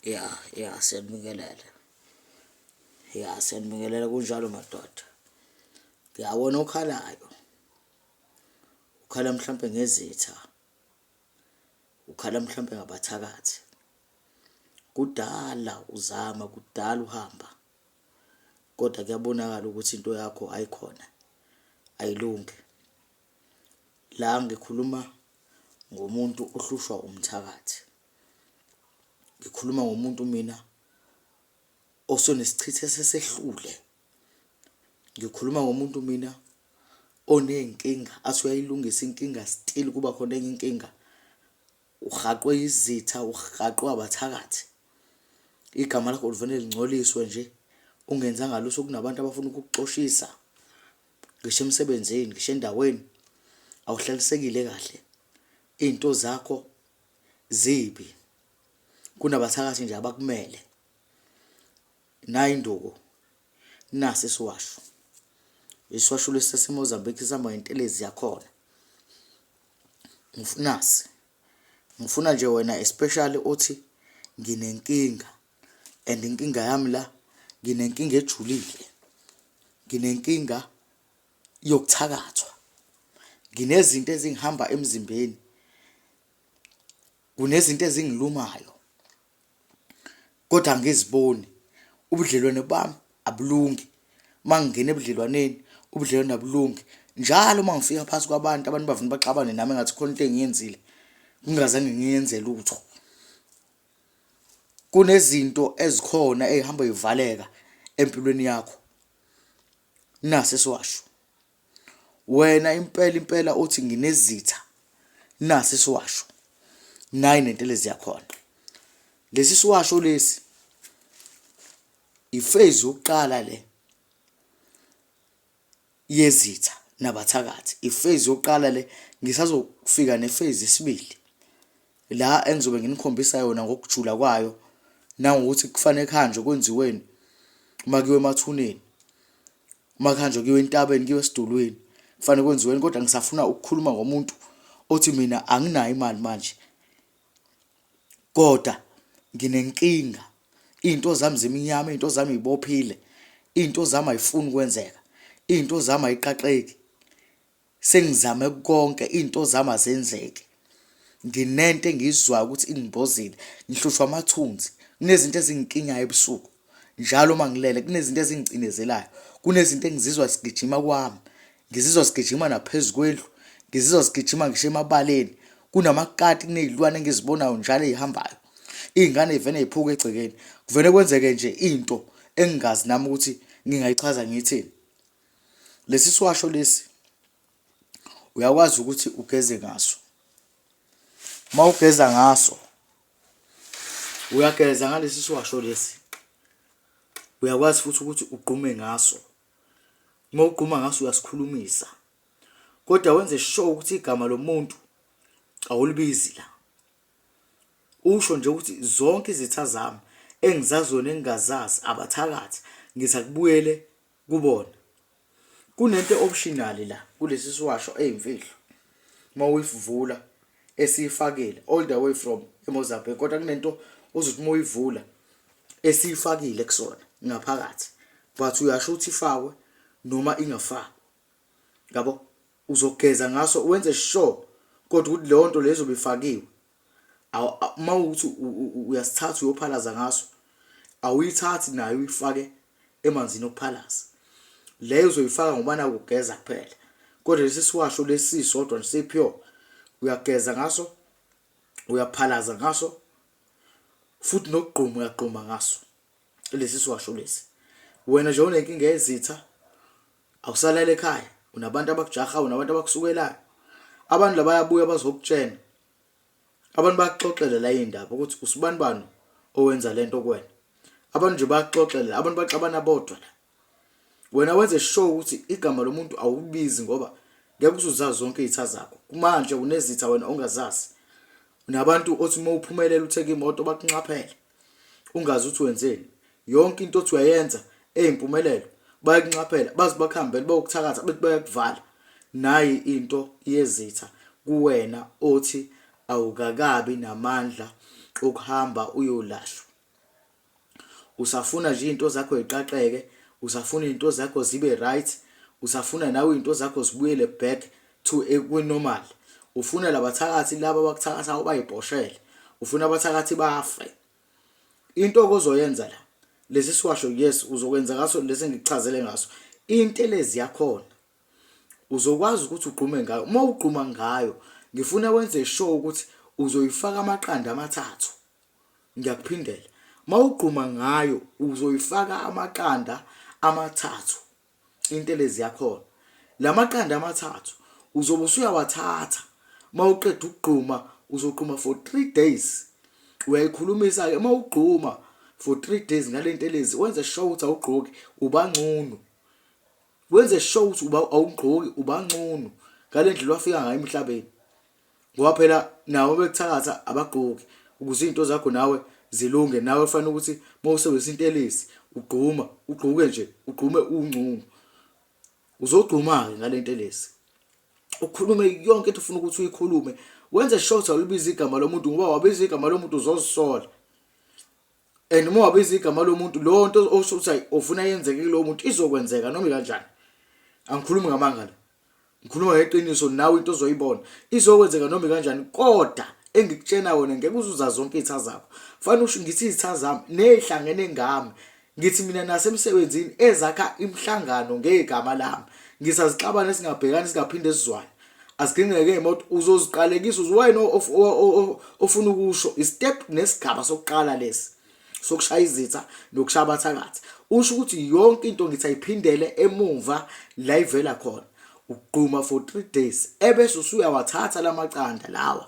Ya, ya, siyanibingelela. Ya, siyanibingelela kunjalo madoda. Ngiyabona okhalayo. Ukhala mhlampe ngezitha. Ukhala mhlampe ngabathakathi. Kudala uzama, kudala uhamba. Kodwa kuyabonakala ukuthi into yakho ayikhona. Ayilungi. La ngikhuluma ngomuntu ohlushwa umthakathi. Ngikhuluma ngomuntu mina osenesichitho esesehlule. Ngikhuluma ngomuntu mina oney'nkinga athi uyayilungisa inkinga still kuba khona enye inkinga. Uhaqwe yizitha, uhaqwe abathakathi. Igama lakho livele lingcoliswe nje ungenzanga lutho kunabantu abafuna ukukuxoshisa. Ngisho emsebenzini, ngisho endaweni awuhlalisekile kahle. Iy'nto zakho zibi kunabathakathi nje abakumele nayi induku nasi isiwasho isiwasho lesi saseMozambique sihamba ngentelezi yakhona nasi ngifuna nje wena especially othi nginenkinga and inkinga yami la nginenkinga ejulile nginenkinga yokuthakathwa nginezinto ezingihamba emzimbeni kunezinto ezingilumayo kodwa angiziboni ubudlelwane bami abulungi uma ngingena ebudlelwaneni ubudlelwane abulungi njalo uma ngifika phakathi kwabantu abantu bavele baxabane nami engathi khona into engiyenzile ngingazange ngiyenze lutho kunezinto ezikhona ey'hamba y'valeka empilweni yakho nasi isiwasho Wena impela impela uthi nginezitha nasi isiwasho nayi nentelezi yakhona lesi siwasho lesi iphase yokuqala le yezitha nabathakathi iphase yokuqala le ngisazofika nephase yesibili la engizobe nginikhombisa yona ngokujula kwayo nangokuthi kufanele kuhanjwe kwenziweni uma kuyiwa emathuneni uma kuhanjwa kuyiwa entabeni kuyiwa esidulwini kufanele kwenziweni kodwa ngisafuna ukukhuluma ngomuntu othi mina anginayo imali manje kodwa nginenkinga iy'nto zami zimnyama iy'nto zami y'bophile iy'nto zami ayifuni ukwenzeka iy'nto zami ayiqaqeki Sengizame konke into zami azenzeki. Nginento engiyizwayo ukuthi ingimbozile. Ngihlushwa amathunzi. Kunezinto ezingikinyayo ebusuku. Njalo uma ngilele kunezinto ezingicinezelayo. Kunezinto engizizwa zigijima kwami. Ngizizwa zigijima naphezu kwendlu. Ngizizwa zigijima ngisho emabaleni. Kunamakati, kuney'lwane engizibonayo njalo ey'hambayo. Iy'ngane y'vele y'phuke egcekeni. Kuvele kwenzeke nje into engingazi nami ukuthi ngingayichaza ngiyithini. Lesi siwasho lesi uyakwazi ukuthi ugeze ngaso. Uma ugeza ngaso uyageza ngalesi siwasho lesi. Uyakwazi futhi ukuthi ugqume ngaso. Uma ugquma ngaso uyasikhulumisa. Kodwa wenze sure ukuthi igama lomuntu awulibizi la. Usho nje ukuthi zonke izitha zami engizaziyo nengingazazi abathakathi ngithi akubuyele kubona. Kunento optional la kulesi siwasho eyimfihlo uma uyivula esiyifakile all the way from eMozambique kodwa kunento ozothi uma uyivula esiyifakile kusona ngaphakathi but uyasho ukuthi ifakwe noma ingafakwa yabo uzogeza ngaso wenze sure kodwa ukuthi leyo nto lezo bifakiwe uma ukuthi uyasithatha uyophalaza ngaso awuyithathi nayo uyifake emanzini okuphalaza leyo uzoyifaka ngoba naku ugeza kuphela kodwa lesi siwasho lesi sodwa nje sipure uyageza ngaso uyaphalaza ngaso futhi nokugquma uyagquma ngaso lesi siwasho lesi wena nje unenkinga yezitha awusalele ekhaya unabantu abakujaha unabantu abakusukelayo abantu labayabuya bazokutshena Abantu bayakuxoxela la iy'ndaba ukuthi usibani bani owenza le nto kuwena. Abantu nje bayakuxoxela, abantu baxabana bodwa la. Wena wenze sure ukuthi igama lomuntu awubizi ngoba ngeke uze uzazi zonke iy'tha zakho. Kumanje unezitha wena ongazazi. Unabantu othi uma uphumelela uthenge imoto bakunxaphele. Ungazi ukuthi wenzeni. Yonke into othi uyayenza eyimpumelelo bayakunxaphela baze bakuhambele bayokuthakatha bethi bayakuvala. Nayi into yezitha kuwena othi awukakabi namandla okuhamba uyolashwa. Usafuna nje izinto zakho ziqaqeke, usafuna izinto zakho zibe right, usafuna nawe izinto zakho zibuyele back to kwi-normal. Ufuna labathakathi laba abakuthakathayo bayibhoshele, ufuna abathakathi bafe. Into ozoyenza la, lesi siwasho, yes, uzokwenza ngaso lesi engikuchazele ngaso. Intelezi yakhona uzokwazi ukuthi ugqume ngayo. Uma ugquma ngayo, ngifuna wenze sure ukuthi uzoyifaka amaqanda amathathu. Ngiyakuphindela, mawugquma ngayo uzoyifaka amaqanda amathathu intelezi yakhona. Lamaqanda amathathu uzobe usuyawathatha mawuqeda ukugquma, uzogquma for 3 days. Uyayikhulumisa ke mawugquma for 3 days ngale ntelezi, wenze sure ukuthi awugqoki, ubanqunu. Wenze sure ukuthi uba awugqoki, ubanqunu ngale ndlela wafika ngayo emhlabeni. Ngoba phela nawe bekuthakatha abagqoki ukuze izinto zakho nawe zilunge, nawe kufanele ukuthi uma usebenzisa intelezi ugquma, ugqoke nje, ugqume ungcunu. Uzogquma-ke ngale ntelezi, ukhulume yonke into ufuna ukuthi uyikhulume, wenze sure ukuthi awulibizi igama lomuntu, ngoba wabiza igama lomuntu uzozisola. And uma wabiza igama lomuntu, leyo nto osho ukuthi ufuna yenzeke kulowo muntu izokwenzeka noma ikanjani. Angikhulumi ngamanga la, ngikhuluma ngeqiniso. Nawe into ozoyibona izokwenzeka noma ikanjani, kodwa engikutshena wona ngeke uzuza zonke izitha zakho. Fanele usho ngithi izitha zami nezihlangene ngami, ngithi mina nasemsebenzini ezakha imihlangano ngegama lami, ngisazixabana singabhekani, singaphinde sizwane, asigingeke imoto, uzoziqalekisa wena ofuna ukusho. I-step nesigaba sokuqala lesi sokushaya izitha nokushaya abathakathi, usho ukuthi yonke into ngithi ayiphindele emumva la ivela khona. Ugquma for 3 days, ebese usuyawathatha lamaqanda lawa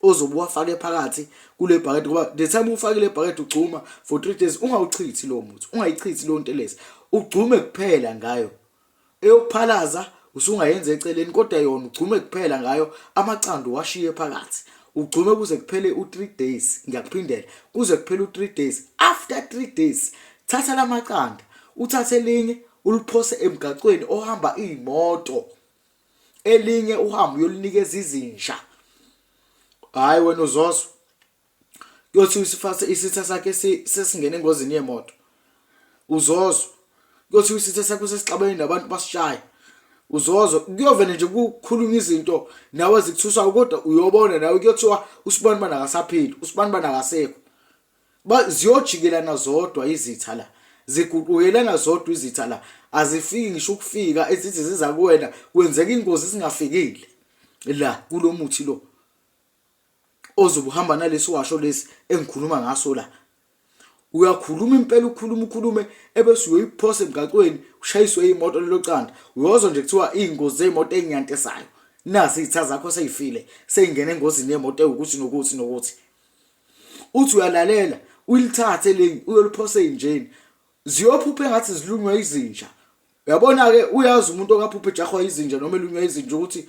ozobe uwafake phakathi kule bhakede, ngoba the time ufake le bhakede ugcuma for 3 days, ungawuchithi lowo muthi, ungayichithi leyo ntelezi, ugcume kuphela ngayo. Eyokuphalaza usungayenza eceleni, kodwa yona ugcume kuphela ngayo, amaqanda washiye phakathi, ugcume kuze kuphele u3 days. Ngiyakuphindela, kuze kuphele u3 days. After 3 days, thatha lamaqanda, uthathe elinye uliphose emgaqweni ohamba imoto, elinye uhambe uyolinikeza izinja. Hayi wena, uzozwa kuyothi isifase isitha sakhe sesingena engozini yemoto. Uzozwa kuyothi isitha sakho sesixabene nabantu basishaya. Uzozwa kuyovele nje kukhulunywa izinto nawe zikuthusayo, kodwa uyobona nawe kuyothiwa usibani bani akasaphili, usibani bani akasekho. Ziyojikelana zodwa izitha la, ziguqukelana zodwa izitha la, azifiki ngisho ukufika ezithi ziza kuwena, kwenzeka ingozi singafikile la kulomuthi lo ozobe uhamba nalesi washo lesi engikhuluma ngaso la. Uyakhuluma impela, ukhuluma ukhulume, ebese uyoyiphosa emgaqweni, ushayiswe imoto lelo canda. Uyozwa nje kuthiwa iy'ngozi zey'moto ey'nyantisayo, nazi iy'tha zakho sey'file, sey'ngena engozini yemoto ewukuthi nokuthi nokuthi. Uthi uyalalela, uyilithathe elinye uyoliphosa ey'njeni, ziyophupha engathi zilunywa izinja. Uyabona-ke, uyazi umuntu okaphupha ejahwa izinja noma elunywa izinja ukuthi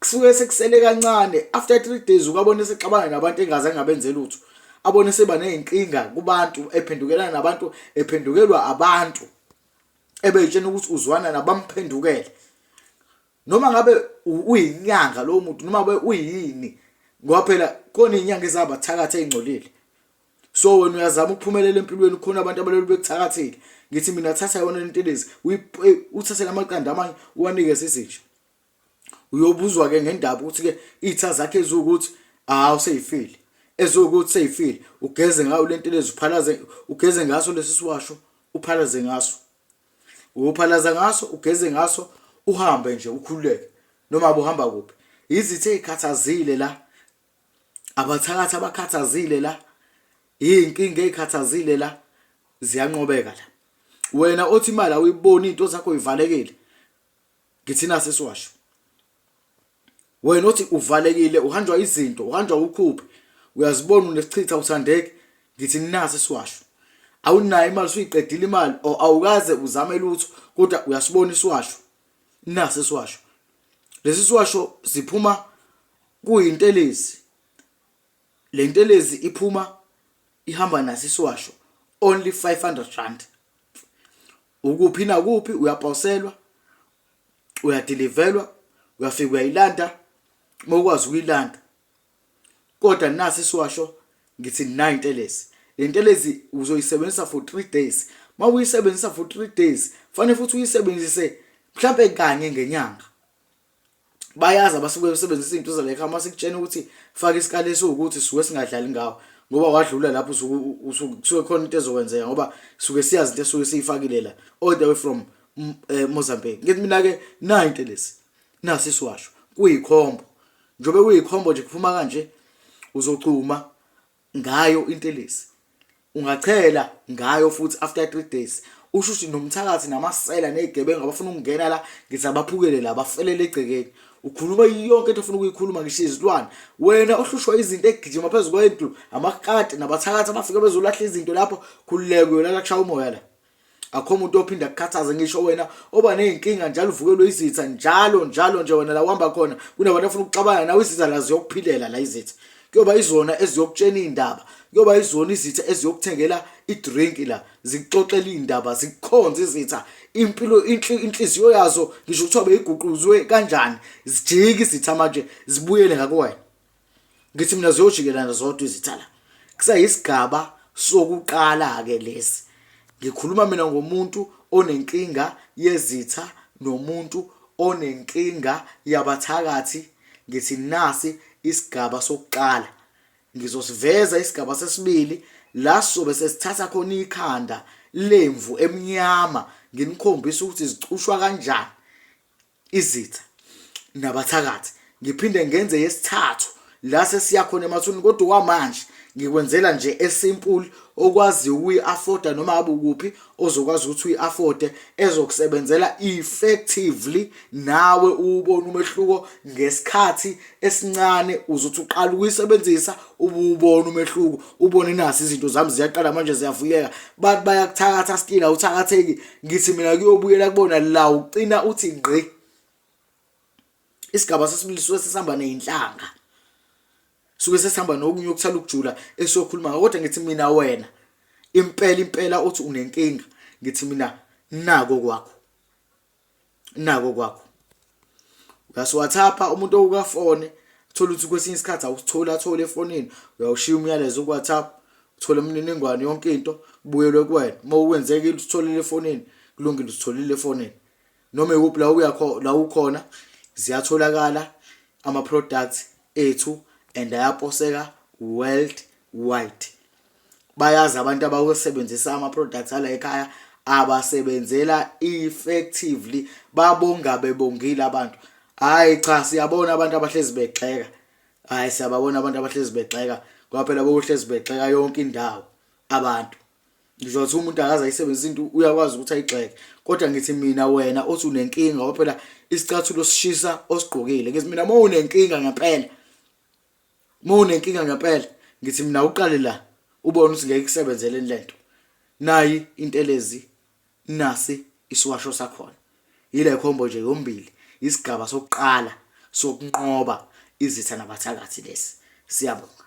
kusuke sekusele kancane. After 3 days ukabona esexabana nabantu engaze engabenze lutho, abone seba nezinkinga kubantu, ephendukelana nabantu, ephendukelwa abantu, ebeyitshena ukuthi uzwana nabamphendukele. Noma ngabe uyinyanga lowo muntu, noma ngabe uyini, ngoba phela khona izinyanga ezabathakathi ezingcolile. So wena uyazama ukuphumelela empilweni, khona abantu abalelu bekuthakathile. Ngithi mina thatha yona lentelezi, uthathe lamaqanda amanye uwanikeze izinja. Uyobuzwa ke ngendaba ukuthi ke izitha zakhe eziwukuthi hawu seyifile, eziwukuthi seyifile. Ugeze ngayo lentelezi, uphalaze, ugeze ngaso lesi siwasho, uphalaze ngaso, uyophalaza ngaso, ugeze ngaso, uhambe nje ukhululeke noma ubuhamba kuphi. Izitha ezikhathazile la, abathakathi abakhathazile la, iy'nkinga ey'khathazile la, ziyanqobeka la. Wena othi imali awuyiboni, iy'nto zakho yivalekile, ngithi nasi isiwasho. Wena othi uvalekile, uhanjwa izinto, uhanjwa ukhuphe, uyazibona unesichitha, uthandeki, ngithi nasi isiwasho. Awunayo imali, usuyiqedile imali, or awukaze uzame lutho, kodwa uyasibona isiwasho, nasi isiwasho. Lesi siwasho siphuma kuyintelezi, le ntelezi iphuma ihamba naso isiwasho, only 500 rand. Ukuphi nakuphi uyaposelwa, uyadilivelwa, uyafika uyayilanda uma ukwazi ukuyilanda. Kodwa nasi isiwasho, ngithi nayi intelezi. Le ntelezi uzoyisebenzisa for 3 days. Uma uyisebenzisa for 3 days, fanele futhi uyisebenzise mhlampe kanye ngenyanga. Bayazi abasuke besebenzisa izinto zala ekhaya uma sikutshena ukuthi faka isikali esiwukuthi suke singadlali ngawo ngoba wadlula lapho usuke kusuke khona into ezokwenzeka ngoba suke siyazi into esuke siyifakile la all the way from Mozambique. Ngithi mina ke nayi into lesi. Nasi isiwasho kuyikhombo. Njengoba kuyikhombo nje kuphuma kanje uzocuma ngayo intelezi ungachela ngayo futhi after 3 days usho ukuthi nomthakathi namasela nezigebengu abafuna ukungena la ngithi abaphukele la bafelele egcekeni ukhuluma yonke into ofuna ukuyikhuluma ngisho izilwane wena ohlushwa izinto egijima phezu kwendlu amakati nabathakathi abafika bezolahla izinto lapho khululeka uyolala kushaya umoya la Akho muntu ophinda akukhathaze ngisho wena oba nezinkinga njalo uvukelwe izitha njalo njalo nje wena la uhamba khona kunabantu afuna ukuxabana nawe izitha la ziyokuphilela la izitha kuyoba izona eziyokutshena izindaba kuyoba izona izitha eziyokuthengela idrink la zikuxoxela izindaba zikukhonze izitha impilo inhliziyo yazo ngisho kuthiwa beyiguquzwe kanjani zijike izitha manje zibuyele ngakuwena ngithi mina ziyojikelana zodwa izitha la kusayisigaba sokuqala ke lesi ngikhuluma mina ngomuntu onenkinga yezitha nomuntu onenkinga yabathakathi ngithi nasi isigaba sokuqala ngizosiveza isigaba sesibili la sobe sesithatha khona ikhanda lemvu emnyama nginikhombisa ukuthi zicushwa kanjani izitha nabathakathi ngiphinde ngenze yesithathu la sesiya khona emathuneni kodwa kwamanje ngikwenzela nje esimple okwaziyo ukuyi-afforda noma ngabe ukuphi ozokwazi ukuthi uyi-afforde ezokusebenzela effectively nawe uwubone umehluko ngesikhathi esincane uzothi uqala ukuyisebenzisa ubuwubona umehluko ubone nasi izinto zami ziyaqala manje ziyavuleka bathi bayakuthakatha still awuthakatheki ngithi mina kuyobuyela kubona la ucina uthi ngqi isigaba sesibili suke sesihamba nezinhlanga suke sesihamba nokunye okuthala ukujula esiyokhuluma ngakho kodwa ngithi mina wena impela impela uthi unenkinga ngithi mina nako kwakho nako kwakho uyasiwathapha umuntu okukafone thola ukuthi kwesinye isikhathi awusitholi athole efonini uyawushiya umyalezo ku-whatsapp uthole imininingwane yonke into kubuyelwe kuwena uma ukwenzekile usitholile efonini kulungile usitholile efonini noma ikuphi la uya la ukhona ziyatholakala ama-products ethu and ayaposeka world wide Bayazi abantu abawasebenzisa ama-products ala ekhaya abasebenzela effectively babonga bebongile abantu. Hhayi cha siyabona abantu abahlezi begxeka. Hhayi siyababona abantu abahlezi begxeka ngoba phela bokuhlezi begxeka yonke indawo abantu. Ngisho kuthiwa umuntu akaze ayisebenzise into uyakwazi ukuthi ayigxeke kodwa ngithi mina wena othi unenkinga ngoba phela isicathulo sishisa osigqokile. Ngithi mina uma unenkinga ngempela Uma unenkinga ngempela ngithi mina uqale la ubone ukuthi ngeke ikusebenzele lento. Nayi intelezi nasi isiwasho sakhona. Yile khombo nje yombili isigaba sokuqala sokunqoba izitha nabathakathi lesi. Siyabonga.